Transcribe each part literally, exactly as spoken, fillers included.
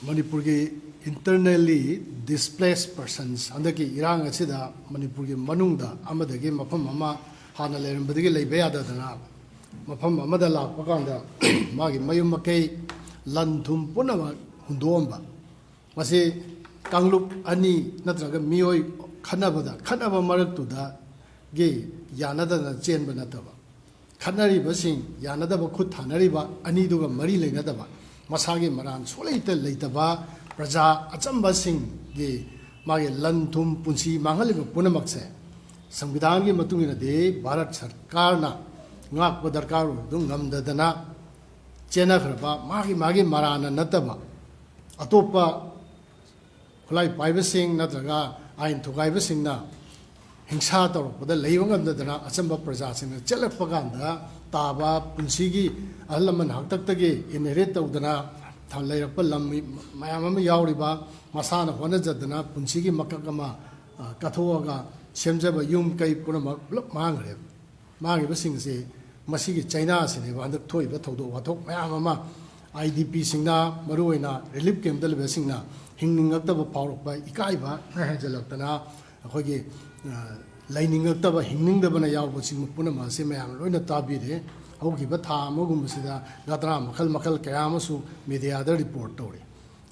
ꯃꯅꯤꯄꯨꯔꯒꯤ internally displaced persons, ꯍꯟꯗꯛꯀꯤ ꯏꯔꯥꯡ ꯑꯁꯤꯗ ꯃꯅꯤꯄꯨꯔꯒꯤ ꯃꯅꯨꯡꯗ ꯑꯃꯗꯒꯤ ꯃꯐꯝ ꯑꯃ ꯍꯥꯟꯅ ꯂꯩꯔꯝꯕꯗꯒꯤ ꯂꯩꯕ ꯌꯥꯗꯗꯅ ꯃꯐꯝ ꯑꯃꯗ ꯂꯥꯛꯄ ꯀꯥꯟꯗ ꯃꯥꯒꯤ ꯃꯌꯨꯝ ꯃꯀꯩ, ꯂꯟ ꯊꯨꯝ ꯄꯨꯝꯅꯃꯛ ꯍꯨꯟꯗꯣꯛꯑꯝꯕ, ꯃꯁꯤ ꯀꯥꯡꯂꯨꯞ ꯑꯅꯤ ꯅꯠꯇ꯭ꯔꯒ ꯃꯤꯑꯣꯏ ꯈꯠꯅꯕꯗ, ꯈꯠꯅꯕ ꯃꯔꯛꯇꯨꯗꯒꯤ ꯌꯥꯅꯗꯅ ꯆꯦꯟꯕ ꯅꯠꯇꯕ, ꯈꯠꯅꯔꯤꯕꯁꯤꯡ, ꯌꯥꯅꯗꯕ ꯈꯨꯠ ꯊꯥꯅꯔꯤꯕ ꯑꯅꯤꯗꯨꯒ ꯃꯔꯤ ꯂꯩꯅꯗꯕ, ꯃꯁꯥꯒꯤ ꯃꯔꯥꯟ ꯁꯨꯡꯂꯩꯇ ꯂꯩꯇꯕ ꯄ꯭ꯔꯖꯥ ꯑꯆꯝꯕꯁꯤꯡꯒꯤ ꯃꯥꯒꯤ ꯂꯟ ꯊꯨꯝ, ꯄꯨꯟꯁꯤ ꯃꯥꯡꯍꯜꯂꯤꯕ ꯄꯨꯝꯅꯃꯛꯁꯦ ꯁꯪꯕꯤꯙꯥꯟꯒꯤ ꯃꯇꯨꯡ ꯏꯟꯅꯗꯤ ꯚꯥꯔꯠ ꯁꯔꯀꯥꯔꯅ ꯉꯥꯛꯄ ꯗꯔꯀꯥꯔ ꯑꯣꯏꯕꯗꯨ ꯉꯝꯗꯗꯅ ꯆꯦꯟꯅꯈ꯭ꯔꯕ, ꯃꯥꯒꯤ ꯃꯥꯒꯤ ꯃꯔꯥꯟꯅ ꯅꯠꯇꯕ ꯑꯇꯣꯞꯄ ꯈꯨꯠꯂꯥꯏ ꯄꯥꯏꯕꯁꯤꯡ ꯅꯠꯇ꯭ꯔꯒ ꯑꯥꯏꯟ ꯊꯨꯒꯥꯏꯕꯁꯤꯡꯅ ꯍꯤꯡꯁꯥ ꯇꯧꯔꯛꯄꯗ ꯂꯩꯕ ꯉꯝꯗꯗꯅ ꯑꯆꯝꯕ ꯄ꯭ꯔꯖꯥꯁꯤꯡꯅ ꯆꯦꯜꯂꯛꯄ ꯀꯥꯟꯗ ꯇꯥꯕ ꯄꯨꯟꯁꯤꯒꯤ ꯑꯍꯜ ꯂꯃꯟ ꯍꯥꯛꯇꯛꯇꯒꯤ inherit ꯇꯧꯗꯅ ꯊ-, ꯂꯩꯔꯛꯄ ꯂꯝ ꯃꯌꯥꯝ ꯑꯃ ꯌꯥꯎꯔꯤꯕ, ꯃꯁꯥꯅ ꯍꯣꯠꯅꯖꯗꯅ ꯄꯨꯟꯁꯤꯒꯤ ꯃꯀꯛ ꯑꯃ, ꯑ, ꯀꯠꯊꯣꯛꯑꯒ ꯁꯦꯝꯖꯕ ꯌꯨꯝ ꯀꯩ ꯄꯨꯝꯅꯃꯛ ꯄꯨꯂꯞ ꯃꯥꯡꯈ꯭ꯔꯦ꯫ ꯃꯥꯡꯉꯤꯕꯁꯤꯡꯁꯦ ꯃꯁꯤꯒꯤ ꯆꯩꯅꯥꯁꯤꯅꯦꯕ꯫ ꯍꯟꯗꯛ ꯊꯣꯛꯏꯕ ꯊꯧꯗꯣꯛ ꯋꯥꯊꯣꯛ ꯃꯌꯥꯝ ꯑꯃ, IDPꯁꯤꯡꯅ, ꯃꯔꯨꯑꯣꯏꯅ relief campꯇ ꯂꯩꯕꯁꯤꯡꯅ ꯍꯤꯡꯅꯤꯡꯉꯛꯇꯕ ꯐꯥꯎꯔꯛꯄ, ꯏꯀꯥꯏꯕ ꯍꯦꯟꯖꯜꯂꯛꯇꯅ ꯑꯩꯈꯣꯏꯒꯤ, ꯑ, ꯂꯩꯅꯤꯡꯉꯛꯇꯕ, ꯍꯤꯡꯅꯤꯡꯗꯕꯅ ꯌꯥꯎꯕꯁꯤꯡ ꯄꯨꯝꯅꯃꯛ ꯑꯁꯤ ꯃꯌꯥꯝ ꯂꯣꯏꯅ ꯇꯥꯕꯤꯔꯦ꯫ ꯍꯧꯈꯤꯕ ꯊꯥ ꯑꯃꯒꯨꯝꯕꯁꯤꯗ ꯒꯇ꯭ꯔꯥ ꯃꯈꯜ ꯃꯈꯜ ꯀꯌꯥ ꯑꯃꯁꯨ mediaꯗ report ꯇꯧꯔꯤ꯫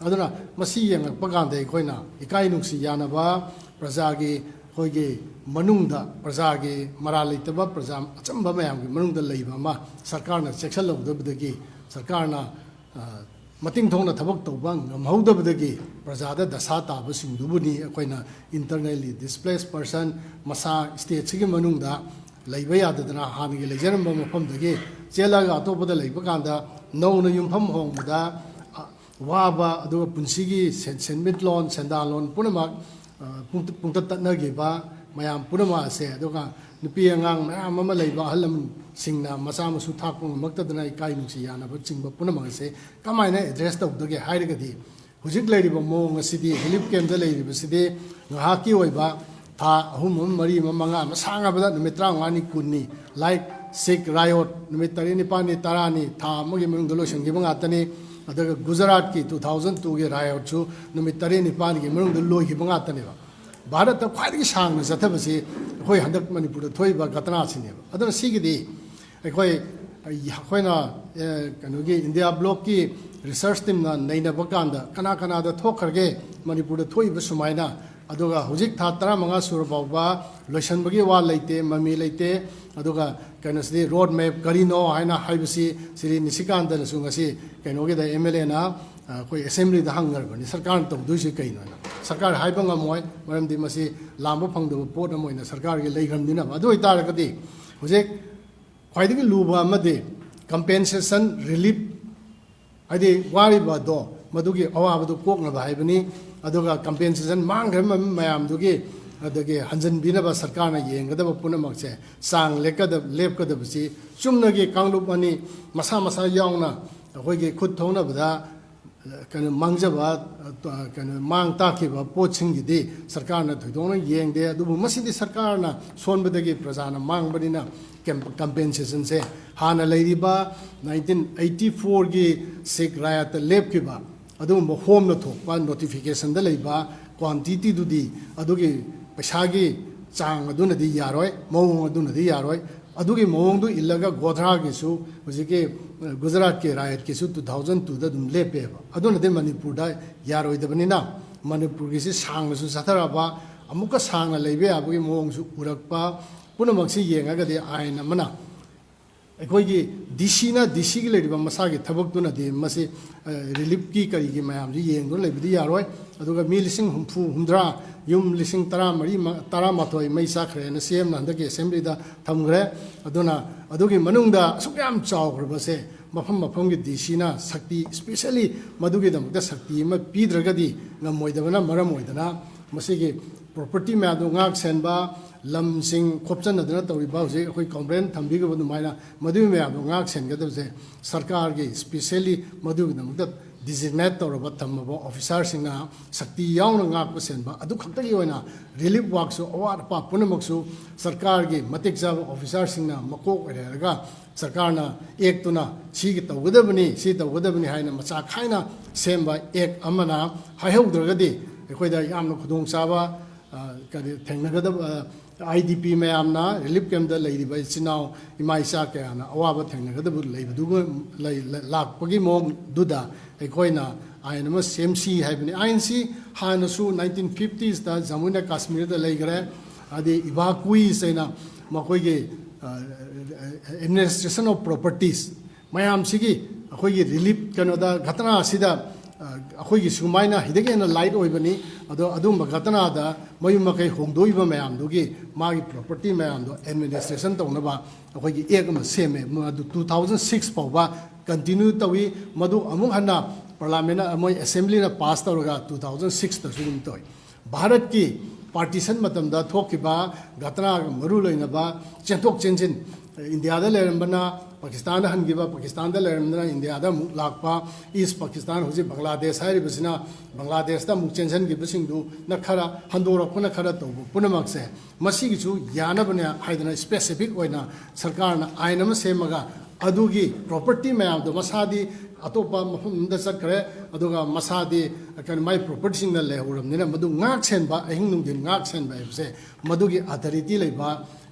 ꯑꯗꯨꯅ ꯃꯁꯤ ꯌꯦꯡꯂꯛꯄ ꯀꯥꯟꯗ ꯑꯩꯈꯣꯏꯅ ꯏꯀꯥꯏ ꯅꯨꯡꯁꯤ ꯌꯥꯅꯕ, ꯄ꯭ꯔꯖꯥꯒꯤ, ꯑꯩꯈꯣꯏꯒꯤ ꯃꯅꯨꯡꯗ ꯄ꯭ꯔꯖꯥꯒꯤ ꯃꯔꯥꯜ ꯂꯩꯇꯕ ꯄ꯭ꯔꯖꯥ ꯑꯆꯝꯕ ꯃꯌꯥꯝꯒꯤ ꯃꯅꯨꯡꯗ ꯂꯩꯕ ꯑꯃ ꯁꯔꯀꯥꯔꯅ ꯆꯦꯛꯁꯤꯜꯍꯧꯗꯕꯗꯒꯤ, ꯁꯔꯀꯥꯔꯅ, ꯑ, ꯃꯇꯤꯡ ꯊꯣꯛꯅ ꯊꯕꯛ ꯇꯧꯕ ꯉꯝꯍꯧꯗꯕꯗꯒꯤ ꯄ꯭ꯔꯖꯥꯗ ꯗꯁꯥ ꯇꯥꯕꯁꯤꯡꯗꯨꯕꯨꯅꯤ ꯑꯩꯈꯣꯏꯅ internally displaced person, ꯃꯁꯥ stateꯁꯤꯒꯤ ꯃꯅꯨꯡꯗ ꯂꯩꯕ ꯌꯥꯗꯗꯅ ꯍꯥꯟꯅꯒꯤ ꯂꯩꯖꯔꯝꯕ ꯃꯐꯝꯗꯒꯤ ꯆꯦꯜꯂꯒ ꯑꯇꯣꯞꯄꯗ ꯂꯩꯕ ꯀꯥꯟꯗ ꯅꯧꯅ ꯌꯨꯝꯐꯝ ꯍꯣꯡꯕꯗ, ꯑ, ꯋꯥꯕ, ꯑꯗꯨꯒ ꯄꯨꯟꯁꯤꯒꯤ ꯁꯦꯟ-, ꯁꯦꯟꯃꯤꯠꯂꯣꯟ, ꯁꯦꯟꯗꯥꯟꯂꯣꯟ ꯄꯨꯝꯅꯃꯛ, ꯑ, ꯄꯨꯡ-, ꯄꯨꯡꯇꯠ ꯇꯠꯅꯈꯤꯕ ꯃꯌꯥꯝ ꯄꯨꯝꯅꯃꯛ ꯑꯁꯦ, ꯑꯗꯨꯒ ꯅꯨꯄꯤ ꯑꯉꯥꯡ ꯃꯌꯥꯝ ꯑꯃ ꯂꯩꯕ ꯑꯍꯜ ꯂꯃꯟꯁꯤꯡꯅ ꯃꯆꯥ ꯃꯁꯨ ꯊꯥꯛꯄ ꯉꯝꯃꯛꯇꯗꯅ ꯏꯀꯥꯏ ꯅꯨꯡꯁꯤ ꯌꯥꯅꯕ ꯆꯤꯡꯕ ꯄꯨꯝꯅꯃꯛ ꯑꯁꯦ ꯀꯃꯥꯏꯅ address ꯇꯧꯗꯒꯦ ꯍꯥꯏꯔꯒꯗꯤ, ꯍꯧꯖꯤꯛ ꯂꯩꯔꯤꯕ ꯃꯑꯣꯡ ꯑꯁꯤꯗꯤ, relief campꯇ ꯂꯩꯔꯤꯕꯁꯤꯗꯤ ꯉꯥꯏꯍꯥꯛꯀꯤ ꯑꯣꯏꯕ ꯊꯥ ꯑꯍꯨꯝ ꯑꯃ, ꯃꯔꯤ ꯑꯃ, ꯃꯉꯥ ꯑꯃ, ꯁꯥꯡꯉꯕꯗ ꯅꯨꯃꯤꯠ ꯇꯔꯥꯃꯉꯥꯅꯤ, ꯀꯨꯟꯅꯤ, like sick riot, ꯅꯨꯃꯤꯠ ꯇꯔꯦꯠ ꯅꯤꯄꯥꯜꯅꯤ, ꯇꯔꯥꯅꯤ, ꯊꯥ ꯑꯃꯒꯤ ꯃꯅꯨꯡꯗ ꯂꯣꯏꯁꯤꯟꯈꯤꯕ ꯉꯥꯛꯇꯅꯤ꯫ ꯑꯗꯨꯒ ꯒꯨꯖꯔꯥꯠꯀꯤ ꯇꯨ ꯊꯥꯎꯖꯟ ꯇꯨꯒꯤ ꯔꯥꯏꯑꯣꯠꯁꯨ ꯅꯨꯃꯤꯠ ꯇꯔꯦꯠ ꯅꯤꯄꯥꯜꯒꯤ ꯃꯅꯨꯡꯗ ꯂꯣꯏꯈꯤꯕ ꯉꯥꯛꯇꯅꯦꯕ꯫ ꯚꯥꯔꯠꯇ ꯈ꯭ꯋꯥꯏꯗꯒꯤ ꯁꯥꯡꯅ ꯆꯠꯊꯕꯁꯤ ꯑꯩꯈꯣꯏ ꯍꯟꯗꯛ ꯃꯅꯤꯄꯨꯔꯗ ꯊꯣꯛꯏꯕ ꯘꯇꯅꯥꯁꯤꯅꯦꯕ꯫ ꯑꯗꯨꯅ ꯁꯤꯒꯤꯗꯤ ꯑꯩꯈꯣꯏ, ꯑꯩꯈꯣꯏꯅ, ꯑꯦ, ꯀꯩꯅꯣꯒꯤ ꯏꯟꯗꯤꯌꯥ ꯕ꯭ꯂꯣꯛꯀꯤ ꯔꯤꯁꯔꯁ ꯇꯤꯝꯅ ꯅꯩꯅꯕ ꯀꯥꯟꯗ ꯀꯅꯥ ꯀꯅꯥꯗ ꯊꯣꯛꯈ꯭ꯔꯒꯦ ꯃꯅꯤꯄꯨꯔꯗ ꯊꯣꯛꯏꯕ ꯁꯨꯃꯥꯏꯅ, ꯑꯗꯨꯒ ꯍꯧꯖꯤꯛ ꯊꯥ ꯇꯔꯥꯃꯉꯥ ꯁꯨꯔ ꯐꯥꯎꯕ ꯂꯣꯏꯁꯤꯟꯕꯒꯤ ꯋꯥ ꯂꯩꯇꯦ, ꯃꯃꯤ ꯂꯩꯇꯦ꯫ ꯑꯗꯨꯒ ꯀꯩꯅꯣꯁꯤꯗꯤ, ꯔꯣꯗ ꯃꯦꯞ ꯀꯔꯤꯅꯣ ꯍꯥꯏꯅ ꯍꯥꯏꯕꯁꯤ ꯁ꯭ꯔꯤ ꯅꯤꯁꯤꯀꯥꯟꯇꯅꯁꯨ ꯉꯁꯤ ꯀꯩꯅꯣꯒꯤꯗ, ꯑꯦꯝ ꯑꯦꯜ ꯑꯦꯅ ꯑꯩꯈꯣꯏ ꯑꯦꯁꯦꯝꯕ꯭ꯂꯤꯗ ꯍꯪꯈ꯭ꯔꯕꯅꯤ, ꯁꯔꯀꯥꯔꯅ ꯇꯧꯗꯣꯏꯁꯤ ꯀꯩꯅꯣ ꯍꯥꯏꯅ꯫ ꯁꯔꯀꯥꯔ ꯍꯥꯏꯕ ꯉꯝꯃꯣꯏ, ꯃꯔꯝꯗꯤ ꯃꯁꯤ ꯂꯥꯝꯕ ꯐꯪꯗꯕ ꯄꯣꯠ ꯑꯃ ꯑꯣꯏꯅ ꯁꯔꯀꯥꯔꯒꯤ ꯂꯩꯈ꯭ꯔꯕꯅꯤꯅ꯫ ꯑꯗꯨ ꯑꯣꯏꯇꯥꯔꯒꯗꯤ ꯍꯧꯖꯤꯛ ꯈ꯭ꯋꯥꯏꯗꯒꯤ ꯂꯨꯕ ꯑꯃꯗꯤ ꯀꯝꯄꯦꯟꯁꯦꯁꯟ ꯔꯤꯂꯤꯞ, ꯍꯥꯏꯗꯤ ꯋꯥꯔꯤꯕ ꯑꯗꯣ, ꯃꯗꯨꯒꯤ ꯑꯋꯥꯕꯗꯨ ꯀꯣꯛꯅꯕ ꯍꯥꯏꯕꯅꯤ꯫ ꯑꯗꯨꯒ ꯀꯝꯄꯦꯟꯁꯦꯁꯟ ꯃꯥꯡꯈ꯭ꯔꯕ ꯃꯌꯥꯝꯗꯨꯒꯤ, ꯑꯗꯒꯤ ꯍꯟꯖꯤꯟꯕꯤꯅꯕ ꯁꯔꯀꯥꯔꯅ ꯌꯦꯡꯒꯗꯕ ꯄꯨꯝꯅꯃꯛꯁꯦ, ꯆꯥꯡ ꯂꯦꯞꯀꯗꯕ, ꯂꯦꯞꯀꯗꯕꯁꯤ ꯆꯨꯝꯅꯒꯤ ꯀꯥꯡꯂꯨꯞ ꯑꯅꯤ ꯃꯁꯥ ꯃꯁꯥ ꯌꯥꯎꯅ ꯑꯩꯈꯣꯏꯒꯤ ꯈꯨꯠ ꯊꯣꯛꯅꯕꯗ ꯀꯩꯅꯣ ꯃꯥꯡꯖꯕ, ꯀꯩꯅꯣ ꯃꯥꯡ ꯇꯥꯛꯈꯤꯕ ꯄꯣꯠꯁꯤꯡꯒꯤꯗꯤ ꯁꯔꯀꯥꯔꯅ ꯊꯣꯏꯗꯣꯛꯅ ꯌꯦꯡꯗꯦ꯫ ꯑꯗꯨꯕꯨ ꯃꯁꯤꯗꯤ ꯁꯔꯀꯥꯔꯅ ꯁꯣꯟꯕꯗꯒꯤ ꯄ꯭ꯔꯖꯥꯅ ꯃꯥꯡꯕꯅꯤꯅ ꯀꯦꯝ-, ꯀꯝꯄꯦꯟꯁꯦꯁꯟꯁꯦ ꯍꯥꯟꯅ ꯂꯩꯔꯤꯕ ꯅꯥꯏꯟꯇꯤꯟ ꯑꯩꯠꯇꯤ ꯐꯣꯔꯒꯤ ꯁꯤꯈ ꯔꯥꯏꯠꯇ ꯂꯦꯞꯈꯤꯕ ꯑꯗꯨꯒꯨꯝꯕ ꯍꯣꯝꯅ ꯊꯣꯛꯄ ꯅꯣꯇꯤꯐꯤꯀꯦꯁꯟꯗ ꯂꯩꯕ ꯀ꯭ꯋꯥꯟꯇꯤꯇꯤꯗꯨꯗꯤ, ꯑꯗꯨꯒꯤ ꯄꯩꯁꯥꯒꯤ ꯆꯥꯡ ꯑꯗꯨꯅꯗꯤ ꯌꯥꯔꯣꯏ, ꯃꯑꯣꯡ ꯑꯗꯨꯅꯗꯤ ꯌꯥꯔꯣꯏ꯫ ꯑꯗꯨꯒꯤ ꯃꯑꯣꯡꯗꯨ ꯏꯜꯂꯒ ꯒꯣꯙ꯭ꯔꯥꯒꯤꯁꯨ ꯍꯧꯖꯤꯛꯀꯤ, ꯑ, ꯒꯨꯖꯔꯥꯠꯀꯤ ꯔꯥꯏꯠꯀꯤꯁꯨ ꯇꯨ ꯊꯥꯎꯖꯟ ꯇꯨꯗ ꯑꯗꯨꯝ ꯂꯦꯞꯄꯦꯕ꯫ ꯑꯗꯨꯅꯗꯤ ꯃꯅꯤꯄꯨꯔꯗ ꯌꯥꯔꯣꯏꯗꯕꯅꯤꯅ, ꯃꯅꯤꯄꯨꯔꯒꯤꯁꯤ ꯁꯥꯡꯅꯁꯨ ꯆꯠꯊꯔꯛꯑꯕ, ꯑꯃꯨꯛꯀ ꯁꯥꯡꯅ ꯂꯩꯕ ꯌꯥꯕꯒꯤ ꯃꯑꯣꯡꯁꯨ ꯎꯔꯛꯄ, ꯄꯨꯝꯅꯃꯛꯁꯤ ꯌꯦꯡꯉꯒꯗꯤ ꯑꯥꯏꯟ ꯑꯃꯅ ꯑꯩꯈꯣꯏꯒꯤ ꯗꯤ ꯁꯤꯅ, ꯗꯤ ꯁꯤꯒꯤ ꯂꯩꯔꯤꯕ ꯃꯁꯥꯒꯤ ꯊꯕꯛꯇꯨꯅꯗꯤ ꯃꯁꯤ, ꯑ, ꯔꯤꯂꯤꯞꯀꯤ ꯀꯔꯤꯒꯤ ꯃꯌꯥꯝꯁꯤ ꯌꯦꯡꯗꯨꯅ ꯂꯩꯕꯗꯤ ꯌꯥꯔꯣꯏ꯫ ꯑꯗꯨꯒ ꯃꯤ ꯂꯤꯁꯤꯡ ꯍꯨꯝꯐꯨ, ꯍꯨꯝꯗ꯭ꯔꯥ, ꯌꯨꯝ ꯂꯤꯁꯤꯡ ꯇꯔꯥꯃꯔꯤ, ꯃ-, ꯇꯔꯥꯃꯥꯊꯣꯏ ꯃꯩ ꯆꯥꯛꯈ꯭ꯔꯦꯅ ꯁꯤ ꯑꯦꯝꯅ ꯍꯟꯗꯛꯀꯤ ꯑꯦꯁꯦꯝꯕ꯭ꯂꯤꯗ ꯊꯝꯈ꯭ꯔꯦ꯫ ꯑꯗꯨꯅ ꯑꯗꯨꯒꯤ ꯃꯅꯨꯡꯗ ꯑꯁꯨꯛ ꯌꯥꯝ ꯆꯥꯎꯈ꯭ꯔꯕꯁꯦ ꯃꯐꯝ ꯃꯐꯝꯒꯤ ꯗꯤ ꯁꯤꯅ ꯁꯛꯇꯤ, ꯏꯁꯄꯤꯁꯦꯜꯂꯤ ꯃꯗꯨꯒꯤꯗꯃꯛꯇ ꯁꯛꯇꯤ ꯑꯃ ꯄꯤꯗ꯭ꯔꯒꯗꯤ ꯉꯝꯃꯣꯏꯗꯕꯅ ꯃꯔꯝ ꯑꯣꯏꯗꯅ, ꯃꯁꯤꯒꯤ ꯄ꯭ꯔꯣꯄꯔꯇꯤ ꯃꯌꯥꯝꯗꯨ ꯉꯥꯛ ꯁꯦꯟꯕ, ꯂꯝꯁꯤꯡ ꯈꯣꯞꯆꯟꯅꯗꯅ ꯇꯧꯔꯤꯕ ꯍꯧꯖꯤꯛ ꯑꯩꯈꯣꯏ ꯀꯝꯄ꯭ꯂꯦꯟ ꯊꯝꯕꯤꯈꯤꯕ ꯑꯗꯨꯃꯥꯏꯅ ꯃꯗꯨꯒꯤ ꯃꯌꯥꯝꯗꯣ ꯉꯥꯛ ꯁꯦꯟꯒꯗꯕꯁꯦ ꯁꯔꯀꯥꯔꯒꯤ ꯏꯁꯄꯤꯁꯦꯜꯂꯤ ꯃꯗꯨꯒꯤꯗꯃꯛꯇ designate ꯇꯧꯔꯕ ꯊꯝꯃꯕ officerꯁꯤꯡꯅ ꯁꯛꯇꯤ ꯌꯥꯎꯅ ꯉꯥꯛꯄ ꯁꯦꯟꯕ ꯑꯗꯨ ꯈꯛꯇꯒꯤ ꯑꯣꯏꯅ relief workꯁꯨ ꯑꯋꯥꯠ ꯑꯄꯥ ꯄꯨꯝꯅꯃꯛꯁꯨ ꯁꯔꯀꯥꯔꯒꯤ ꯃꯇꯤꯛ ꯆꯥꯕ officerꯁꯤꯡꯅ ꯃꯀꯣꯛ ꯑꯣꯏꯔꯒ ꯁꯔꯀꯥꯔꯅ ꯑꯦꯛꯇꯨꯅ ꯁꯤꯒꯤ ꯇꯧꯒꯗꯕꯅꯤ, ꯁꯤ ꯇꯧꯒꯗꯕꯅꯤ ꯍꯥꯏꯅ ꯃꯆꯥ ꯈꯥꯏꯅ ꯁꯦꯝꯕ ꯑꯦꯛ ꯑꯃꯅ ꯍꯥꯏꯍꯧꯗ꯭ꯔꯒꯗꯤ ꯑꯩꯈꯣꯏꯗ ꯌꯥꯝꯅ ꯈꯨꯗꯣꯡꯆꯥꯕ, ꯑ, ꯀꯔꯤ, ꯊꯦꯡꯅꯒꯗꯕ, ꯑ, IDP ꯃꯌꯥꯝꯅ relief campꯇ ꯂꯩꯔꯤꯕ ꯏꯆꯤꯟ ꯏꯅꯥꯎ ꯏꯃꯥ ꯏꯆꯥ ꯀꯌꯥꯅ ꯑꯋꯥꯕ ꯊꯦꯡꯅꯒꯗꯕ ꯂꯩꯕꯗꯨꯒ ꯂꯩ-, ꯂ-, ꯂꯥꯛꯄꯒꯤ ꯃꯑꯣꯡꯗꯨꯗ ꯑꯩꯈꯣꯏꯅ ꯑꯥꯏꯟ ꯑꯃ ꯁꯦꯝꯁꯤ ꯍꯥꯏꯕꯅꯤ꯫ ꯑꯥꯏꯟꯁꯤ ꯍꯥꯟꯅꯁꯨ nineteen fiftiesꯇ ꯖꯃꯨ ꯑꯦꯟ ꯀꯥꯁꯃꯤꯔꯗ ꯂꯩꯈ꯭ꯔꯦ꯫ ꯑꯗꯩ ꯏꯚꯥꯀꯨꯏꯁ ꯍꯥꯏꯅ ꯃꯈꯣꯏꯒꯤ, ꯑ, administration of properties ꯃꯌꯥꯝꯁꯤꯒꯤ ꯑꯩꯈꯣꯏꯒꯤ relief ꯀꯩꯅꯣꯗ ꯘꯇꯅꯥ ꯑꯁꯤꯗ, ꯑ, ꯑꯩꯈꯣꯏꯒꯤ ꯁꯨꯃꯥꯏꯅ ꯍꯤꯗꯛ ꯍꯦꯟꯅ light ꯑꯣꯏꯕꯅꯤ꯫ ꯑꯗꯣ ꯑꯗꯨꯒꯨꯝꯕ ꯘꯇꯅꯥꯗ ꯃꯌꯨꯝ ꯃꯀꯩ ꯍꯣꯡꯗꯣꯛꯏꯕ ꯃꯌꯥꯝꯗꯨꯒꯤ ꯃꯥꯒꯤ property ꯃꯌꯥꯝꯗꯣ administration ꯇꯧꯅꯕ ꯑꯩꯈꯣꯏꯒꯤ ꯑꯦꯛ ꯑꯃ ꯁꯦꯝꯃꯦ꯫ ꯃꯗꯨ two thousand six ꯐꯥꯎꯕ continue ꯇꯧꯏ꯫ ꯃꯗꯨ ꯑꯃꯨꯛ ꯍꯟꯅ ꯄꯥꯔꯂꯥꯃꯦꯟꯅ, ꯃꯣꯏ ꯑꯦꯁꯦꯝꯕ꯭ꯂꯤꯅ ꯄꯥꯁ ꯇꯧꯔꯒ two thousand sixꯇꯁꯨ ꯑꯗꯨꯝ ꯇꯧꯏ꯫ ꯚꯥꯔꯠꯀꯤ partition ꯃꯇꯝꯗ ꯊꯣꯛꯈꯤꯕ ꯘꯇꯅꯥꯒ ꯃꯔꯨ ꯂꯩꯅꯕ ꯆꯦꯟꯊꯣꯛ ꯆꯦꯟꯁꯤꯟ, ꯏꯟꯗꯤꯌꯥꯗ ꯂꯩꯔꯝꯕꯅ ꯄꯥꯀꯤꯁꯇꯥꯟꯗ ꯍꯟꯈꯤꯕ, ꯄꯥꯀꯤꯁꯇꯥꯟꯗ ꯂꯩꯔꯝꯕꯅ ꯏꯟꯗꯤꯌꯥꯗ ꯑꯃꯨꯛ ꯂꯥꯛꯄ, ꯏꯁ ꯄꯥꯀꯤꯁꯇꯥꯟ, ꯍꯧꯖꯤꯛ ꯕꯪꯒ꯭ꯂꯥꯗꯦꯁ ꯍꯥꯏꯔꯤꯕꯁꯤꯅ, ꯕꯪꯒ꯭ꯂꯥꯗꯦꯁꯇ ꯑꯃꯨꯛ ꯆꯦꯟꯁꯤꯟꯈꯤꯕꯁꯤꯡꯗꯨꯅ ꯈꯔ, ꯍꯟꯗꯣꯔꯛꯄꯅ ꯈꯔ ꯇꯧꯕ ꯄꯨꯝꯅꯃꯛꯁꯦ ꯃꯁꯤꯒꯤꯁꯨ ꯌꯥꯅꯕꯅꯦ ꯍꯥꯏꯗꯅ specific ꯑꯣꯏꯅ ꯁꯔꯀꯥꯔꯅ ꯑꯥꯏꯟ ꯑꯃ ꯁꯦꯝꯃꯒ ꯑꯗꯨꯒꯤ property ꯃꯌꯥꯝꯗꯣ ꯃꯁꯥꯗꯤ ꯑꯇꯣꯞꯄ ꯃꯐꯝ ꯑꯃꯗ ꯆꯠꯈ꯭ꯔꯦ, ꯑꯗꯨꯒ ꯃꯁꯥꯗꯤ ꯀꯩꯅꯣ ꯃꯥꯏ propertyꯁꯤꯡꯅ ꯂꯩꯍꯧꯔꯕꯅꯤꯅ ꯃꯗꯨ ꯉꯥꯛ ꯁꯦꯟꯕ, ꯑꯍꯤꯡ ꯅꯨꯡꯊꯤꯜ ꯉꯥꯛ ꯁꯦꯟꯕ ꯍꯥꯏꯕꯁꯦ ꯃꯗꯨꯒꯤ authority ꯂꯩꯕ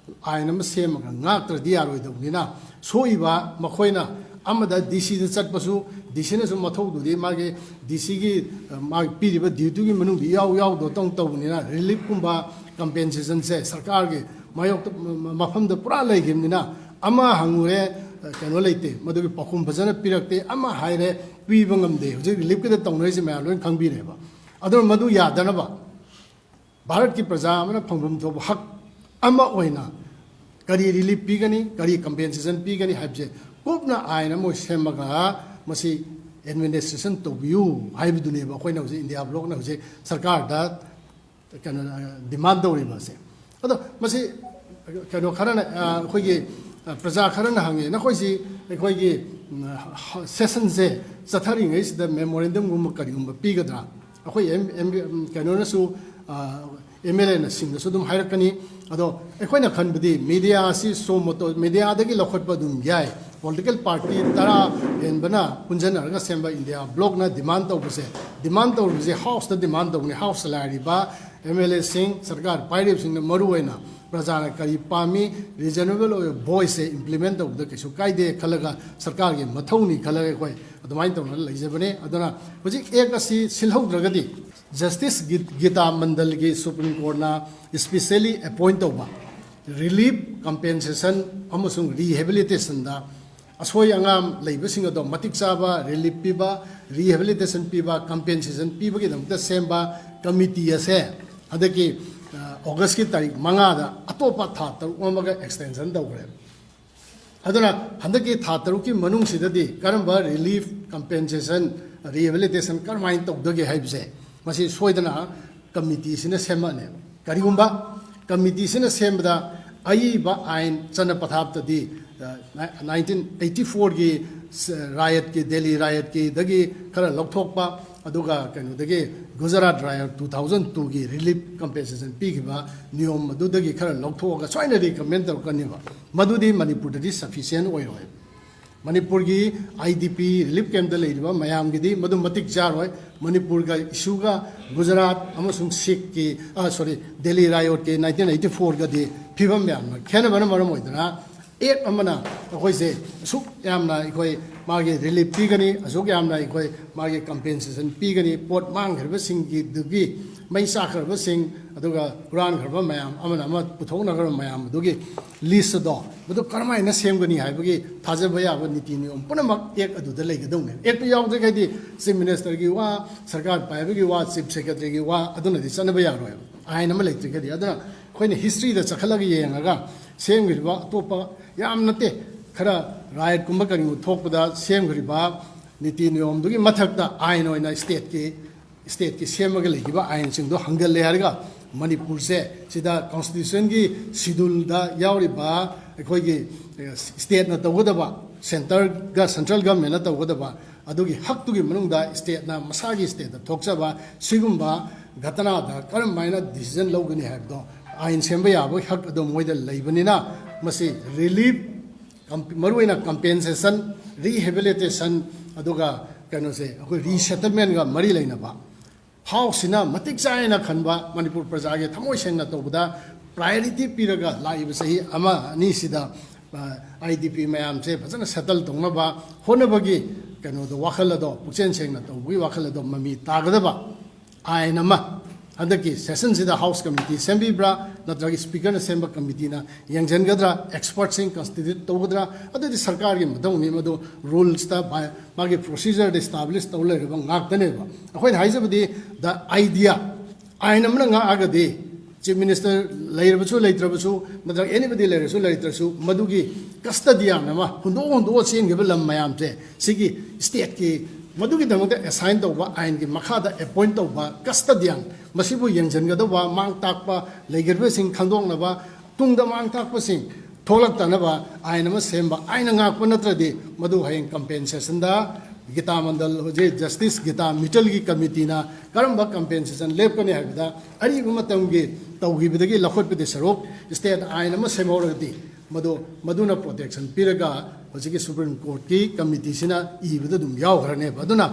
ꯑꯥꯏꯟ ꯑꯃ ꯁꯦꯝꯃꯒ ꯉꯥꯛꯇ꯭ꯔꯗꯤ ꯌꯥꯔꯣꯏꯗꯧꯕꯅꯤꯅ ꯁꯣꯛꯏꯕ ꯃꯈꯣꯏꯅ ꯑꯃꯗ DCꯗ ꯆꯠꯄꯁꯨ DCꯅꯁꯨ ꯃꯊꯧꯗꯨꯗꯤ ꯃꯥꯒꯤ DCꯒꯤ, ꯑ, ꯃꯥꯒꯤ ꯄꯤꯔꯤꯕ dutyꯒꯤ ꯃꯅꯨꯡꯗ ꯏꯌꯥꯎ ꯌꯥꯎꯗꯧꯇꯪ ꯇꯧꯕꯅꯤꯅ reliefꯀꯨꯝꯕ compensationꯁꯦ ꯁꯔꯀꯥꯔꯒꯤ ꯃꯥꯌꯣꯛꯇ ꯃ-, ꯃ-, ꯃꯐꯝꯗ ꯄꯨꯔꯥ ꯂꯩꯈꯤꯕꯅꯤꯅ ꯑꯃ ꯍꯪꯉꯨꯔꯦ, ꯑ, ꯀꯩꯅꯣ ꯂꯩꯇꯦ, ꯃꯗꯨꯒꯤ ꯄꯥꯎꯈꯨꯝ ꯐꯖꯅ ꯄꯤꯔꯛꯇꯦ, ꯑꯃ ꯍꯥꯏꯔꯦ ꯄꯤꯕ ꯉꯝꯗꯦ꯫ ꯍꯧꯖꯤꯛ reliefꯀꯤꯗ ꯇꯧꯅꯔꯤꯁꯦ ꯃꯌꯥꯝ ꯂꯣꯏꯅ ꯈꯪꯕꯤꯔꯦꯕ꯫ ꯑꯗꯨꯅ ꯃꯗꯨ ꯌꯥꯗꯅꯕ ꯚꯥꯔꯠꯀꯤ ꯄ꯭ꯔꯖꯥ ꯑꯃꯅ ꯐꯪꯐꯝ ꯊꯣꯛꯄ ꯍꯛ ꯑꯃ ꯑꯣꯏꯅ ꯀꯔꯤ relief ꯄꯤꯒꯅꯤ, ꯀꯔꯤ compensation ꯄꯤꯒꯅꯤ ꯍꯥꯏꯕꯁꯦ ꯀꯨꯞꯅ ꯑꯥꯏꯟ ꯑꯃ ꯁꯦꯝꯃꯒ ꯃꯁꯤ administration ꯇꯧꯕꯤꯌꯨ ꯍꯥꯏꯕꯗꯨꯅꯦꯕ ꯑꯩꯈꯣꯏꯅ ꯍꯧꯖꯤꯛ ꯏꯟꯗꯤꯌꯥ blockꯅ ꯍꯧꯖꯤꯛ ꯁꯔꯀꯥꯔꯗ ꯀꯩꯅꯣ, demand ꯇꯧꯔꯤꯕ ꯑꯁꯦ꯫ ꯑꯗꯣ ꯃꯁꯤ ꯀꯩꯅꯣ ꯈꯔꯅ, ꯑ, ꯑꯩꯈꯣꯏꯒꯤ ꯑ, ꯄ꯭ꯔꯖꯥ ꯈꯔꯅ ꯍꯪꯉꯦ, "ꯅꯈꯣꯏꯁꯤ ꯑꯩꯈꯣꯏꯒꯤ, ꯎꯝ, ꯍ-, ꯁꯦꯁꯟꯁꯦ ꯆꯠꯊꯔꯤꯉꯩꯁꯤꯗ ꯃꯦꯃꯣꯔꯦꯟꯗꯝꯒꯨꯝꯕ ꯀꯔꯤꯒꯨꯝꯕ ꯄꯤꯒꯗ꯭ꯔꯥ?" ꯑꯩꯈꯣꯏ ꯑꯦꯝ-, ꯑꯦꯝ-, ꯎꯝ, ꯀꯩꯅꯣꯅꯁꯨ, ꯑ, ꯑꯦꯝ ꯑꯦꯜ ꯑꯦꯅ ꯁꯤꯡꯅꯁꯨ ꯑꯗꯨꯝ ꯍꯥꯏꯔꯛꯀꯅꯤ꯫ ꯑꯗꯣ ꯑꯩꯈꯣꯏꯅ ꯈꯟꯕꯗꯤ ꯃꯦꯗꯤꯌꯥ ꯑꯁꯤ ꯁꯣ ꯃꯣꯇꯣ, ꯃꯦꯗꯤꯌꯥꯗꯒꯤ ꯂꯧꯈꯠꯄ ꯑꯗꯨꯝ ꯌꯥꯏ꯫ ꯄꯣꯂꯤꯇꯤꯀꯦꯜ ꯄꯥꯔꯇꯤ ꯇꯔꯥ ꯍꯦꯟꯕꯅ ꯄꯨꯟꯁꯤꯟꯅꯔꯒ ꯁꯦꯝꯕ ꯏꯟꯗꯤꯌꯥ ꯕ꯭ꯂꯣꯛꯅ ꯗꯤꯃꯥꯟ ꯇꯧꯕꯁꯦ, ꯗꯤꯃꯥꯟ ꯇꯧꯔꯤꯕꯁꯦ ꯍꯥꯎꯁꯇ ꯗꯤꯃꯥꯟ ꯇꯧꯕꯅꯤ꯫ ꯍꯥꯎꯁꯇ ꯂꯩꯔꯤꯕ ꯑꯦꯝ ꯑꯦꯜ ꯑꯦꯁꯤꯡ, ꯁꯔꯀꯥꯔ ꯄꯥꯏꯔꯤꯕꯁꯤꯡꯅ ꯃꯔꯨ ꯑꯣꯏꯅ ꯄ꯭ꯔꯖꯥꯅ ꯀꯔꯤ ꯄꯥꯝꯃꯤ, ꯔꯤꯖꯅꯦꯕꯜ ꯑꯣꯏꯕ ꯚꯣꯏꯁꯁꯦ ꯏꯝꯄ꯭ꯂꯤꯃꯦꯟ ꯇꯧꯕꯗ ꯀꯩꯁꯨ ꯀꯥꯏꯗꯦ ꯈꯜꯂꯒ, ꯁꯔꯀꯥꯔꯒꯤ ꯃꯊꯧꯅꯤ ꯈꯜꯂꯒ ꯑꯩꯈꯣꯏ ꯑꯗꯨꯃꯥꯏꯅ ꯇꯧꯅ ꯂꯩꯖꯕꯅꯦ꯫ ꯑꯗꯨꯅ ꯍꯧꯖꯤꯛ ꯑꯦꯛ ꯑꯁꯤ ꯁꯤꯜꯍꯧꯗ꯭ꯔꯒꯗꯤ, ꯖꯁꯇꯤꯁ ꯒꯤ-, ꯒꯤꯇꯥ ꯃꯟꯗꯜꯒꯤ ꯁꯨꯄ꯭ꯔꯤꯝ ꯀꯣꯔꯠꯅ ꯏꯁꯄꯤꯁꯦꯂꯤ ꯑꯦꯄꯣꯏꯟ ꯇꯧꯕ ꯔꯤꯂꯤꯐ, ꯀꯝꯄꯦꯟꯁꯦꯁꯟ ꯑꯃꯁꯨꯡ ꯔꯤꯍꯦꯕꯤꯂꯤꯇꯦꯁꯟꯗ ꯑꯁꯣꯏ ꯑꯉꯥꯝ ꯂꯩꯕꯁꯤꯡ ꯑꯗꯣ ꯃꯇꯤꯛ ꯆꯥꯕ ꯔꯤꯂꯤꯐ ꯄꯤꯕ, ꯔꯤꯍꯦꯕꯤꯂꯤꯇꯦꯁꯟ ꯄꯤꯕ, ꯀꯝꯄꯦꯟꯁꯦꯁꯟ ꯄꯤꯕꯒꯤꯗꯃꯛꯇ ꯁꯦꯝꯕ ꯀꯃꯤꯇꯤ ꯑꯁꯦ ꯍꯟꯗꯛꯀꯤ, ꯑ, ꯑꯣꯒꯁꯀꯤ ꯇꯥꯔꯤꯛ ꯃꯉꯥꯗ ꯑꯇꯣꯞꯄ ꯊꯥ ꯇꯔꯨꯛ ꯑꯃꯒ ꯑꯦꯛꯁꯇꯦꯟꯁꯟ ꯇꯧꯈ꯭ꯔꯦ꯫ ꯑꯗꯨꯅ ꯍꯟꯗꯛꯀꯤ ꯊꯥ ꯇꯔꯨꯛꯀꯤ ꯃꯅꯨꯡꯁꯤꯗꯗꯤ ꯀꯔꯝꯕ ꯔꯤꯂꯤꯐ, ꯀꯝꯄꯦꯟꯁꯦꯁꯟ, ꯔꯤꯍꯦꯕꯤꯂꯤꯇꯦꯁꯟ ꯀꯔꯝꯍꯥꯏꯅ ꯇꯧꯗꯒꯦ ꯍꯥꯏꯕꯁꯦ ꯃꯁꯤ ꯁꯣꯏꯗꯅ ꯀꯃꯤꯇꯤꯁꯤꯅ ꯁꯦꯝꯃꯛꯑꯅꯦꯕ꯫ ꯀꯔꯤꯒꯨꯝꯕ ꯀꯃꯤꯇꯤꯁꯤꯅ ꯁꯦꯝꯕꯗ ꯑꯏꯕ ꯑꯥꯏꯟ ꯆꯠꯅ ꯄꯊꯥꯞꯇꯗꯤ, ꯑ, nineteen eighty four ꯒꯤ ꯁ-, ꯔꯥꯌꯠꯀꯤ, ꯗꯦꯜꯂꯤ ꯔꯥꯌꯠꯀꯤꯗꯒꯤ ꯈꯔ ꯂꯧꯊꯣꯛꯄ, ꯑꯗꯨꯒ ꯀꯩꯅꯣꯗꯒꯤ ꯒꯨꯖꯔꯥꯠ ꯔꯥꯌꯠ two thousand two ꯒꯤ ꯔꯤꯂꯤꯐ ꯀꯝꯄꯦꯟꯁꯦꯁꯟ ꯄꯤꯈꯤꯕ ꯅꯤꯌꯣꯝ ꯑꯗꯨꯗꯒꯤ ꯈꯔ ꯂꯧꯊꯣꯛꯑꯒ ꯁꯣꯏꯅ ꯔꯤꯀꯃꯦꯟ ꯇꯧꯔꯛꯀꯅꯤꯕ꯫ ꯃꯗꯨꯗꯤ ꯃꯅꯤꯄꯨꯔꯗꯗꯤ ꯁꯐꯤꯁꯤꯌꯦꯟ ꯑꯣꯏꯔꯣꯏ꯫ ꯃꯅꯤꯄꯨꯔꯒꯤ ꯑꯥꯏ ꯗꯤ ꯄꯤ ꯔꯤꯂꯤꯐ ꯀꯦꯝꯞꯇ ꯂꯩꯔꯤꯕ ꯃꯌꯥꯝꯒꯤꯗꯤ ꯃꯗꯨ ꯃꯇꯤꯛ ꯆꯥꯔꯣꯏ꯫ ꯃꯅꯤꯄꯨꯔꯒ ꯏꯁꯨꯒ ꯒꯨꯖꯔꯥꯠ ꯑꯃꯁꯨꯡ ꯁꯤꯛꯀꯤ, ꯑ, ꯁꯣꯔꯤ, ꯗꯦꯜꯂꯤ ꯔꯥꯌꯣꯠꯀꯤ nineteen eighty four ꯒꯗꯤ ꯐꯤꯕꯝ ꯌꯥꯝꯅ ꯈꯦꯠꯅꯕꯅ ꯃꯔꯝ ꯑꯣꯏꯗꯅ, ꯑꯦꯛ ꯑꯃꯅ ꯑꯩꯈꯣꯏꯁꯦ ꯑꯁꯨꯛ ꯌꯥꯝꯅ ꯑꯩꯈꯣꯏ ꯃꯥꯒꯤ ꯔꯤꯂꯤꯐ ꯄꯤꯒꯅꯤ, ꯑꯁꯨꯛ ꯌꯥꯝꯅ ꯑꯩꯈꯣꯏ ꯃꯥꯒꯤ ꯀꯝꯄꯦꯟꯁꯦꯁꯟ ꯄꯤꯒꯅꯤ, ꯄꯣꯠ ꯃꯥꯡꯈ꯭ꯔꯕꯁꯤꯡꯒꯤꯗꯨꯒꯤ, ꯃꯩ ꯆꯥꯛꯈ꯭ꯔꯕꯁꯤꯡ, ꯑꯗꯨꯒ ꯍꯨꯔꯥꯟꯈ꯭ꯔꯕ ꯃꯌꯥꯝ, ꯑꯃꯅ ꯑꯃ ꯄꯨꯊꯣꯛꯅꯈ꯭ꯔꯕ ꯃꯌꯥꯝ ꯑꯗꯨꯒꯤ ꯂꯤꯁ ꯑꯗꯣ, ꯃꯗꯨ ꯀꯔꯝꯍꯥꯏꯅ ꯁꯦꯝꯒꯅꯤ ꯍꯥꯏꯕꯒꯤ ꯊꯥꯖꯕ ꯌꯥꯕ ꯅꯤꯇꯤ ꯅꯤꯌꯣꯝ ꯄꯨꯝꯅꯃꯛ ꯑꯦꯛ ꯑꯗꯨꯗ ꯂꯩꯒꯗꯧꯅꯦꯕ꯫ ꯑꯦꯛꯇꯨ ꯌꯥꯎꯗ꯭ꯔꯒꯗꯤ ꯆꯤꯐ ꯃꯤꯅꯤꯁꯇꯔꯒꯤ ꯋꯥ, ꯁꯔꯀꯥꯔ ꯄꯥꯏꯕꯒꯤ ꯋꯥ, ꯆꯤꯐ ꯁꯦꯀ꯭ꯔꯦꯇꯔꯤꯒꯤ ꯋꯥ, ꯑꯗꯨꯅꯗꯤ ꯆꯠꯅꯕ ꯌꯥꯔꯣꯏꯕ, ꯑꯥꯏꯟ ꯑꯃ ꯂꯩꯇ꯭ꯔꯒꯗꯤ꯫ ꯑꯗꯨꯅ ꯑꯩꯈꯣꯏꯅ ꯍꯤꯁꯇ꯭ꯔꯤꯗ ꯆꯠꯈꯠꯂꯒ ꯌꯦꯡꯉꯒ ꯁꯦꯝꯈ꯭ꯔꯤꯕ, ꯑꯇꯣꯞꯄ ꯌꯥꯝ ꯅꯠꯇꯦ, ꯈꯔ ꯔꯥꯏꯠꯀꯨꯝꯕ ꯀꯔꯤꯒꯨꯝꯕ ꯊꯣꯛꯄꯗ ꯁꯦꯝꯈ꯭ꯔꯤꯕ ꯅꯤꯇꯤ ꯅꯤꯌꯣꯝꯗꯨꯒꯤ ꯃꯊꯛꯇ ꯑꯥꯏꯟ ꯑꯣꯏꯅ ꯁ꯭ꯇꯦꯠꯀꯤ, ꯁ꯭ꯇꯦꯠꯀꯤ ꯁꯦꯝꯃꯒ ꯂꯩꯈꯤꯕ ꯑꯥꯏꯟꯁꯤꯡꯗꯣ ꯍꯪꯒꯜꯂꯦ ꯍꯥꯏꯔꯒ, ꯃꯅꯤꯄꯨꯔꯁꯦ ꯁꯤꯗ ꯀꯣꯟꯁꯇꯤꯇ꯭ꯌꯨꯁꯟꯒꯤ ꯁꯤꯗꯨꯜꯗ ꯌꯥꯎꯔꯤꯕ ꯑꯩꯈꯣꯏꯒꯤ ꯁ꯭ꯇꯦꯠꯅ ꯇꯧꯒꯗꯕ, ꯁꯦꯟꯇꯔꯒ ꯁꯦꯟꯇ꯭ꯔꯦꯜ ꯒꯚꯔꯟꯃꯦꯟꯅ ꯇꯧꯒꯗꯕ ꯑꯗꯨꯒꯤ ꯍꯛꯇꯨꯒꯤ ꯃꯅꯨꯡꯗ ꯁ꯭ꯇꯦꯠꯅ ꯃꯁꯥꯒꯤ ꯁ꯭ꯇꯦꯠꯇ ꯊꯣꯛꯆꯕ ꯁꯤꯒꯨꯝꯕ ꯘꯇꯅꯥꯗ ꯀꯔꯝ ꯍꯥꯏꯅ ꯗꯤꯁꯤꯖꯟ ꯂꯧꯒꯅꯤ ꯍꯥꯏꯕꯗꯣ ꯑꯥꯏꯟ ꯁꯦꯝꯕ ꯌꯥꯕꯒꯤ ꯍꯛ ꯑꯗꯨ ꯃꯣꯏꯗ ꯂꯩꯕꯅꯤꯅ ꯃꯁꯤ ꯔꯤꯂꯤꯐ, ꯃꯔꯨꯑꯣꯏꯅ ꯀꯝꯄꯦꯟꯁꯦꯁꯟ, ꯔꯤꯍꯦꯕꯤꯂꯤꯇꯦꯁꯟ, ꯑꯗꯨꯒ ꯀꯩꯅꯣꯁꯦ ꯑꯩꯈꯣꯏ ꯔꯤꯁꯦꯇꯜꯃꯦꯟꯒ ꯃꯔꯤ ꯂꯩꯅꯕ ꯍꯥꯎꯁꯁꯤꯅ ꯃꯇꯤꯛ ꯆꯥꯏꯅ ꯈꯟꯕ ꯃꯅꯤꯄꯨꯔ ꯄ꯭ꯔꯖꯥꯒꯤ ꯊꯃꯣꯏ ꯁꯦꯡꯅ ꯇꯧꯕꯗ ꯄ꯭ꯔꯥꯏꯌꯣꯔꯤꯇꯤ ꯄꯤꯔꯒ ꯂꯥꯛꯏꯕ ꯆꯍꯤ ꯑꯃ ꯑꯅꯤꯁꯤꯗ ꯑꯥꯏ ꯗꯤ ꯄꯤ ꯃꯌꯥꯝꯁꯦ ꯐꯖꯅ ꯁꯦꯇꯜ ꯇꯧꯅꯕ ꯍꯣꯠꯅꯕꯒꯤ ꯀꯩꯅꯣꯗꯣ, ꯋꯥꯈꯜ ꯑꯗꯣ ꯄꯨꯛꯆꯦꯜ ꯁꯦꯡꯅ ꯇꯧꯕꯒꯤ ꯋꯥꯈꯜ ꯑꯗꯣ ꯃꯃꯤ ꯇꯥꯒꯗꯕ ꯑꯥꯏꯟ ꯑꯃ ꯍꯟꯗꯛꯀꯤ ꯁꯦꯁꯟꯁꯤꯗ ꯍꯥꯎꯁ ꯀꯃꯤꯇꯤ ꯁꯦꯝꯕꯤꯕ꯭ꯔꯥ, ꯅꯠꯇ꯭ꯔꯒ ꯁ꯭ꯄꯤꯀꯔꯅ ꯁꯦꯝꯕ ꯀꯃꯤꯇꯤꯅ ꯌꯦꯡꯁꯤꯟꯒꯗ꯭ꯔꯥ, ꯑꯦꯛꯁꯄꯔꯠꯁꯤꯡ ꯀꯟꯁꯇꯤꯇ꯭ꯌꯨꯠ ꯇꯧꯒꯗ꯭ꯔꯥ, ꯑꯗꯨꯗꯤ ꯁꯔꯀꯥꯔꯒꯤ ꯃꯊꯧꯅꯤ꯫ ꯃꯗꯨ ꯔꯨꯜꯁꯇ, ꯃꯥꯒꯤ ꯄ꯭ꯔꯣꯁꯤꯖꯔꯗ ꯏꯁꯇꯥꯕ꯭ꯂꯤꯁ ꯇꯧ ꯂꯩꯔꯕ ꯉꯥꯛꯇꯅꯦꯕ꯫ ꯑꯩꯈꯣꯏꯅ ꯍꯥꯏꯖꯕꯗꯤ, ꯗ ꯑꯥꯏꯗꯤꯌꯥ, ꯑꯥꯏꯟ ꯑꯃꯅ ꯉꯥꯛꯑꯒꯗꯤ ꯆꯤꯐ ꯃꯤꯅꯤꯁꯇꯔ ꯂꯩꯔꯕꯁꯨ ꯂꯩꯇ꯭ꯔꯕꯁꯨ, ꯅꯠꯇ꯭ꯔꯒ ꯑꯦꯅꯤꯕꯗꯤ ꯂꯩꯔꯁꯨ ꯂꯩꯇ꯭ꯔꯁꯨ, ꯃꯗꯨꯒꯤ ꯀꯁꯇꯗꯤꯌꯥꯟ ꯑꯃ ꯍꯨꯟꯗꯣꯛ ꯍꯨꯟꯗꯣꯛꯑ ꯆꯦꯟꯈꯤꯕ ꯂꯝ ꯃꯌꯥꯝꯁꯦ, ꯁꯤꯒꯤ ꯁ꯭ꯇꯦꯠꯀꯤ ꯃꯗꯨꯒꯤꯗꯃꯛꯇ ꯑꯦꯁꯥꯏꯟ ꯇꯧꯕ, ꯑꯥꯏꯟꯒꯤ ꯃꯈꯥꯗ ꯑꯦꯄꯣꯏꯟ ꯇꯧꯕ ꯀꯁꯇꯗꯤꯌꯥꯟ, ꯃꯁꯤꯕꯨ ꯌꯦꯡꯁꯤꯟꯒꯗꯧꯕ, ꯃꯥꯡ ꯇꯥꯛꯄ ꯂꯩꯈ꯭ꯔꯤꯕꯁꯤꯡ ꯈꯪꯗꯣꯛꯅꯕ, ꯇꯨꯡꯗ ꯃꯥꯡ ꯇꯥꯛꯄꯁꯤꯡ ꯊꯣꯛꯂꯛꯇꯅꯕ ꯑꯥꯏꯟ ꯑꯃ ꯁꯦꯝꯕ, ꯑꯥꯏꯟꯅ ꯉꯥꯛꯄ ꯅꯠꯇ꯭ꯔꯗꯤ ꯃꯗꯨ ꯍꯌꯦꯡ ꯀꯝꯄꯦꯟꯁꯦꯁꯟꯗ ꯒꯤꯇꯥ ꯃꯟꯗꯜ, ꯍꯧꯖꯤꯛ ꯖꯁꯇꯤꯁ ꯒꯤꯇꯥ ꯃꯤꯇꯜꯒꯤ ꯀꯃꯤꯇꯤꯅ ꯀꯔꯝꯕ ꯀꯝꯄꯦꯟꯁꯦꯁꯟ ꯂꯦꯞꯀꯅꯤ ꯍꯥꯏꯕꯗ, ꯑꯔꯤꯕ ꯃꯇꯝꯒꯤ ꯇꯧꯈꯤꯕꯗꯒꯤ ꯂꯧꯈꯠꯄꯗꯤ ꯁꯔꯨꯛ ꯁ꯭ꯇꯦꯠ ꯑꯥꯏꯟ ꯑꯃ ꯁꯦꯝꯍꯧꯔꯒꯗꯤ ꯃꯗꯨ, ꯃꯗꯨꯅ ꯄ꯭ꯔꯣꯇꯦꯛꯁꯟ ꯄꯤꯔꯒ ꯍꯧꯖꯤꯛꯀꯤ ꯁꯨꯄ꯭ꯔꯤꯝ ꯀꯣꯔꯠꯀꯤ ꯀꯃꯤꯇꯤꯁꯤꯅ ꯏꯕꯗ ꯑꯗꯨꯝ ꯌꯥꯎꯈ꯭ꯔꯅꯦꯕ꯫ ꯑꯗꯨꯅ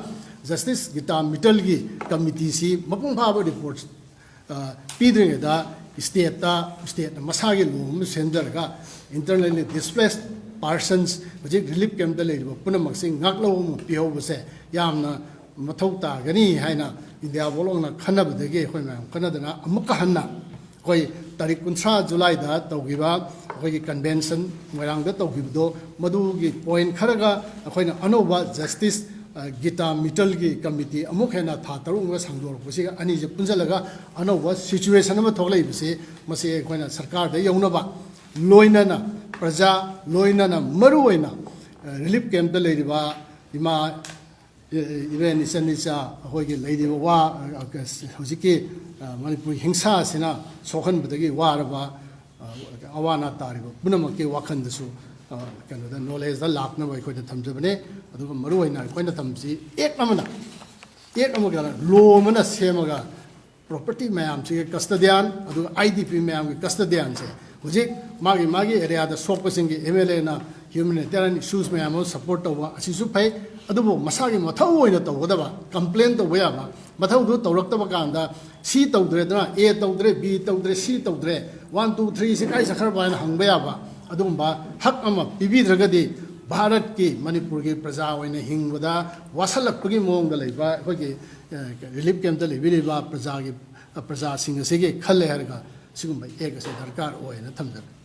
ꯖꯁꯇꯤꯁ ꯒꯤꯇꯥ ꯃꯤꯇꯜꯒꯤ ꯀꯃꯤꯇꯤꯁꯤ ꯃꯄꯨꯡ ꯐꯥꯕ ꯔꯤꯄꯣꯔꯠ ꯄꯤꯗ꯭ꯔꯤꯉꯩꯗ ꯁ꯭ꯇꯦꯠꯇ, ꯁ꯭ꯇꯦꯠꯅ ꯃꯁꯥꯒꯤ ꯂꯣ ꯑꯃ ꯁꯦꯝꯖꯔꯒ ꯏꯟꯇꯔꯅꯦꯜꯂꯤ ꯗꯤꯁꯄ꯭ꯂꯦꯁ ꯄꯥꯔꯁꯟꯁ, ꯍꯧꯖꯤꯛ ꯔꯤꯂꯤꯐ ꯀꯦꯝꯞꯇ ꯂꯩꯔꯤꯕ ꯄꯨꯝꯅꯃꯛꯁꯤ ꯉꯥꯛꯂꯧ ꯑꯃ ꯄꯤꯍꯧꯕꯁꯦ ꯌꯥꯝꯅ ꯃꯊꯧ ꯇꯥꯒꯅꯤ ꯍꯥꯏꯅ ꯏꯟꯗꯤꯌꯥ ꯕꯣꯂꯣꯛꯅ ꯈꯟꯅꯕꯗꯒꯤ ꯑꯩꯈꯣꯏ ꯃꯌꯥꯝ ꯈꯟꯅꯗꯅ ꯑꯃꯨꯛꯀ ꯍꯟꯅ ꯑꯩꯈꯣꯏ ꯇꯥꯔꯤꯛ ꯀꯨꯟꯊ꯭ꯔꯥ ꯖꯨꯂꯥꯏꯗ ꯇꯧꯈꯤꯕ ꯑꯩꯈꯣꯏꯒꯤ ꯀꯟꯚꯦꯟꯁꯟ ꯃꯣꯏꯔꯥꯡꯗ ꯇꯧꯈꯤꯕꯗꯣ, ꯃꯗꯨꯒꯤ ꯄꯣꯏꯟ ꯈꯔꯒ ꯑꯩꯈꯣꯏꯅ ꯑꯅꯧꯕ ꯖꯁꯇꯤꯁ, ꯑ, ꯒꯤꯇꯥ ꯃꯤꯇꯜꯒꯤ ꯀꯃꯤꯇꯤ ꯑꯃꯨꯛ ꯍꯦꯟꯅ ꯊꯥ ꯇꯔꯨꯛ ꯑꯃꯒ ꯁꯥꯡꯗꯣꯔꯛꯄꯁꯤꯒ ꯑꯅꯤꯁꯦ ꯄꯨꯟꯁꯤꯜꯂꯒ ꯑꯅꯧꯕ ꯁꯤꯆꯨꯋꯦꯁꯟ ꯑꯃ ꯊꯣꯛꯂꯛꯏꯕꯁꯤ, ꯃꯁꯤ ꯑꯩꯈꯣꯏꯅ ꯁꯔꯀꯥꯔꯗ ꯌꯧꯅꯕ, ꯂꯣꯏꯅꯅ ꯄ꯭ꯔꯖꯥ, ꯂꯣꯏꯅꯅ ꯃꯔꯨꯑꯣꯏꯅ, ꯑ, ꯔꯤꯂꯤꯐ ꯀꯦꯝꯞꯇ ꯂꯩꯔꯤꯕ ꯏꯃꯥ, ꯏꯕꯦꯟ, ꯏꯆꯟ ꯏꯆꯥ, ꯑꯩꯈꯣꯏꯒꯤ ꯂꯩꯔꯤꯕ ꯋꯥ, ꯍꯧꯖꯤꯛꯀꯤ ꯃꯅꯤꯄꯨꯔꯒꯤ ꯍꯤꯡꯁꯥ ꯑꯁꯤꯅ ꯁꯣꯛꯍꯟꯕꯗꯒꯤ ꯋꯥꯔꯕ ꯑꯋꯥ ꯑꯅꯥ ꯇꯥꯔꯤꯕ ꯄꯨꯝꯅꯃꯛꯀꯤ ꯋꯥꯈꯜꯗꯁꯨ ꯀꯩꯅꯣꯗ ꯅꯣꯂꯦꯖꯇ ꯂꯥꯛꯅꯕ ꯑꯩꯈꯣꯏꯅ ꯊꯝꯖꯕꯅꯦ꯫ ꯑꯗꯨꯒ ꯃꯔꯨꯑꯣꯏꯅ ꯑꯩꯈꯣꯏꯅ ꯊꯝꯕꯁꯤ ꯑꯦꯛ ꯑꯃꯅ ꯑꯦꯛ ꯑꯃꯒ ꯂꯣ ꯑꯃꯅ ꯁꯦꯝꯃꯒ ꯄ꯭ꯔꯣꯄꯔꯇꯤ ꯃꯌꯥꯝꯁꯤꯒꯤ ꯀꯁꯇꯗꯤꯌꯥꯟ, ꯑꯗꯨꯒ ꯑꯥꯏ ꯗꯤ ꯄꯤ ꯃꯌꯥꯝꯒꯤ ꯀꯁꯇꯗꯤꯌꯥꯟꯁꯦ ꯍꯧꯖꯤꯛ ꯃꯥꯒꯤ ꯃꯥꯒꯤ ꯑꯦꯔꯤꯌꯥꯗ ꯁꯣꯛꯄꯁꯤꯡꯒꯤ ꯑꯦꯝ ꯑꯦꯜ ꯑꯦꯅ ꯍ꯭ꯌꯨꯃꯦꯅꯤꯇꯦꯔꯤꯌꯟ ꯏꯁꯨꯁ ꯃꯌꯥꯝ ꯑꯃ ꯁꯄꯣꯔꯠ ꯇꯧꯕ ꯑꯁꯤꯁꯨ ꯐꯩ꯫ ꯑꯗꯨꯕꯨ ꯃꯁꯥꯒꯤ ꯃꯊꯧ ꯑꯣꯏꯅ ꯇꯧꯒꯗꯕ, ꯀꯝꯄ꯭ꯂꯦꯟ ꯇꯧꯕ ꯌꯥꯕ, ꯃꯊꯧꯗꯨ ꯇꯧꯔꯛꯇꯕ ꯀꯥꯟꯗ ꯁꯤ ꯇꯧꯗ꯭ꯔꯦꯗꯅ, ꯑꯦ ꯇꯧꯗ꯭ꯔꯦ, ꯕꯤ ꯇꯧꯗ꯭ꯔꯦ, ꯁꯤ ꯇꯧꯗ꯭ꯔꯦ, ꯋꯥꯟ ꯇꯨ ꯊ꯭ꯔꯤꯁꯤ ꯀꯥꯏ ꯆꯠꯈ꯭ꯔꯕ ꯍꯥꯏꯅ ꯍꯪꯕ ꯌꯥꯕ ꯑꯗꯨꯒꯨꯝꯕ ꯍꯛ ꯑꯃ ꯄꯤꯕꯤꯗ꯭ꯔꯒꯗꯤ ꯚꯥꯔꯠꯀꯤ, ꯃꯅꯤꯄꯨꯔꯒꯤ ꯄ꯭ꯔꯖꯥ ꯑꯣꯏꯅ ꯍꯤꯡꯕꯗ ꯋꯥꯁꯜꯂꯛꯄꯒꯤ ꯃꯑꯣꯡꯗ ꯂꯩꯕ ꯑꯩꯈꯣꯏꯒꯤ ꯔꯤꯂꯤꯐ ꯀꯦꯝꯞꯇ ꯂꯩꯕꯤꯔꯤꯕ ꯄ꯭ꯔꯖꯥꯒꯤ, ꯄ꯭ꯔꯖꯥꯁꯤꯡ ꯑꯁꯤꯒꯤ ꯈꯜꯂꯦ ꯍꯥꯏꯔꯒ ꯁꯤꯒꯨꯝꯕ ꯑꯦꯛ ꯑꯁꯤ ꯗꯔꯀꯥꯔ ꯑꯣꯏꯅ ꯊꯝꯖꯔꯦ꯫